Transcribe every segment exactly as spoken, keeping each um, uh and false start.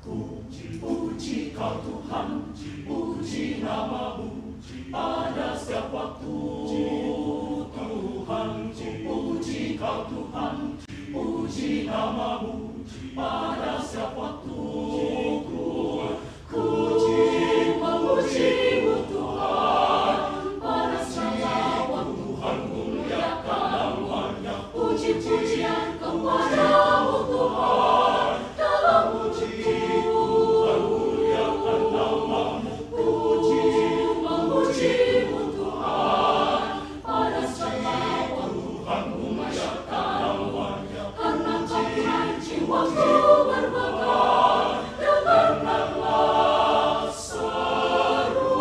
Puji, puji Kau Tuhan, puji nama-Mu pada setiap waktu. Tuhan, puji Kau Tuhan, puji nama-Mu pada setiap waktu. Puji, memuji-Mu Tuhan, pada setiap waktu. Tuhan, muliakan nama-Mu. Puji-pujian kepada-Mu Tuhan, dalam puji Tuhan, muliakan nama-Mu. Puji, memuji-Mu Tuhan, pada setiap waktu. Tuhan, muliakan nama-Mu. Karena Kau Tuhan, jiwaku bermegah, dengarkanlah seruanku.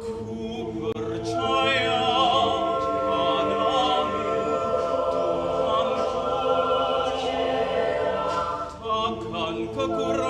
Ku percaya padamu, Tuhanku, takkan kekurangan.